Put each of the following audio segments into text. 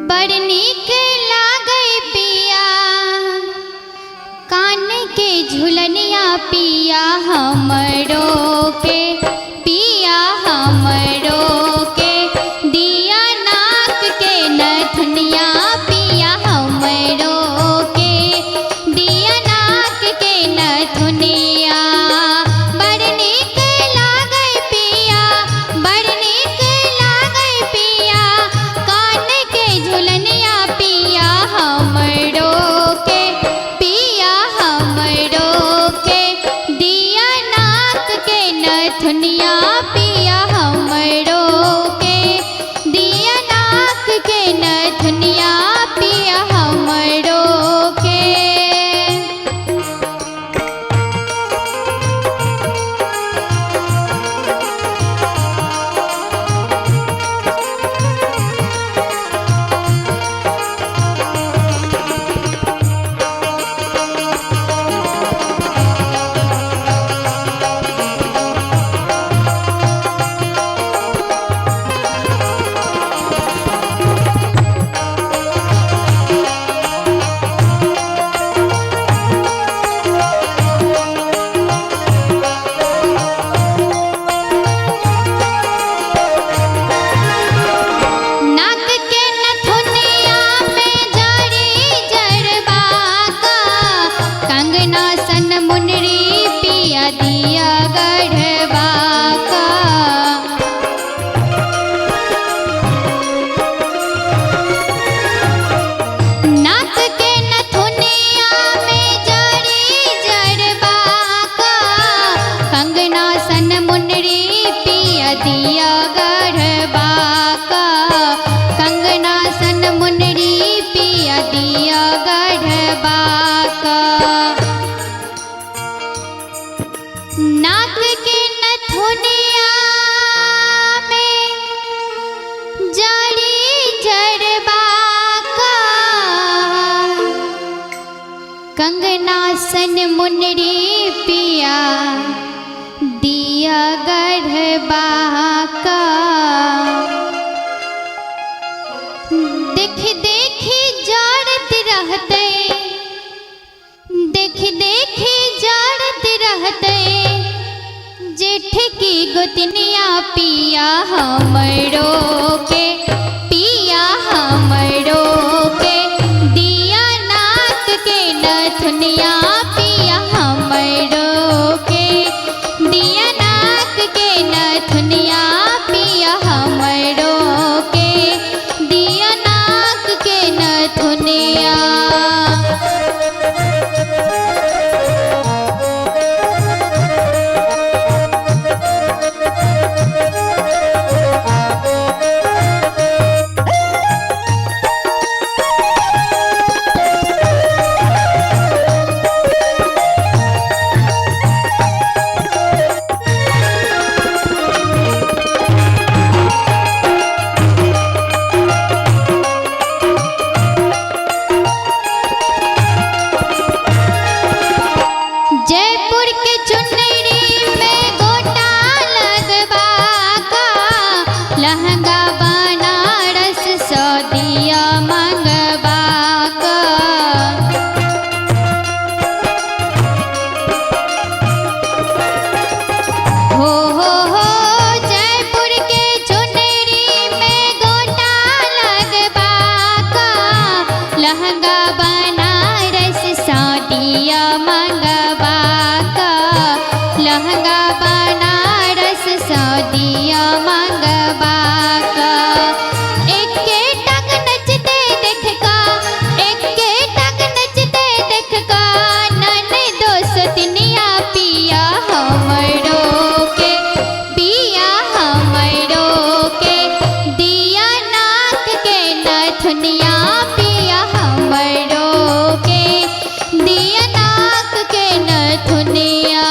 बड़ नीक लागै पिया कान के झुलनिया पिया हमरो के, पिया हमरो के दिया नाक के नथुनिया, पिया हमरो के दिया नाक के नथुनिया। बड़ नीक लागै पिया, बड़ नीक लागै पिया कान के झुलनिया, पिया हमरो के, पिया हमरो के दिया नाक के नथुनिया, पिया हमरो के दिया नाक के नथुनिया, पिया हमरो के। नाक के नथुनिया में जड़ी जड़बा का, कंगना सन मुनरी पिया दिया गढ़बा का। नाक के नथुनिया में जड़ी जड़बा का, कंगना सन मुनरी पिया दिया गढ़बा का, कंगना सन मुनरी पिया दिया गढ़बा का। नाक के नथुनिया में जड़ी जड़बा का, कंगना सन मुनरी पिया दिया गढ़बा का। देख देखी जाड़त रहते, देख देखी जाड़त रहते जेठ की गोतनिया, पिया हमरो के, पिया हमरो के दिया नाक के नथुनिया, पिया हमरो के दिया नाक के नथुनिया, पिया हमरो के दिया नाक के नथुनिया। जयपुर के चुनरी में गोटा लगबा का, लहंगा बनारस सदिया मंगबा का। हो जयपुर के चुनरी में गोटा लगबा का, लहंगा बनारस सदिया मंगबा का, लहंगा बनारस सदिया मंगबा का। एके टंग नचते देख का, एके टंग नचते देख का नन दोस्तनिया, पिया हमरो के, पिया हमरो के दिया नाक के नथुनिया, पिया हमरो के दिया नाक के नथुनिया।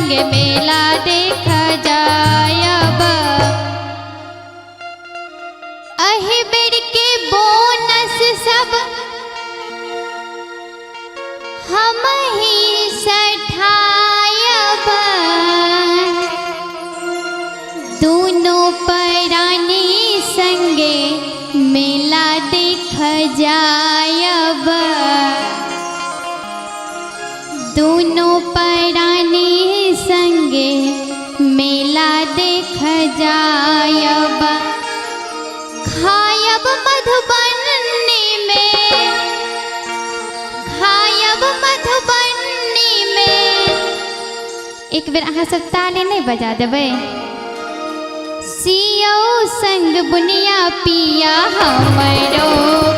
संग मेला देख जायब। अहि बेर के बोनस सब हम ही सठायब। दोनों परानी संगे मेला देख जायब। दोनों परानी संगे मेला देख जायब। खायब मधुबनी में, खायब मधुबनी में। एक बेर अहाँ सब ताली नहि बजा देबै? सियो संग बुनिया पिया हमरो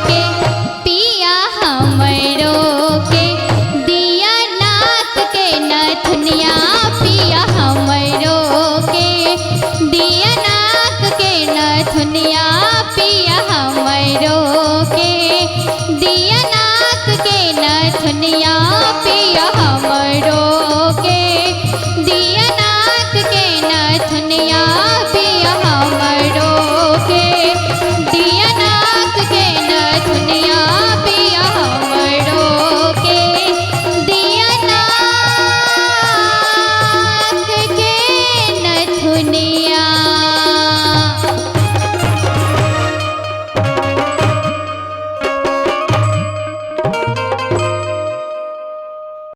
के।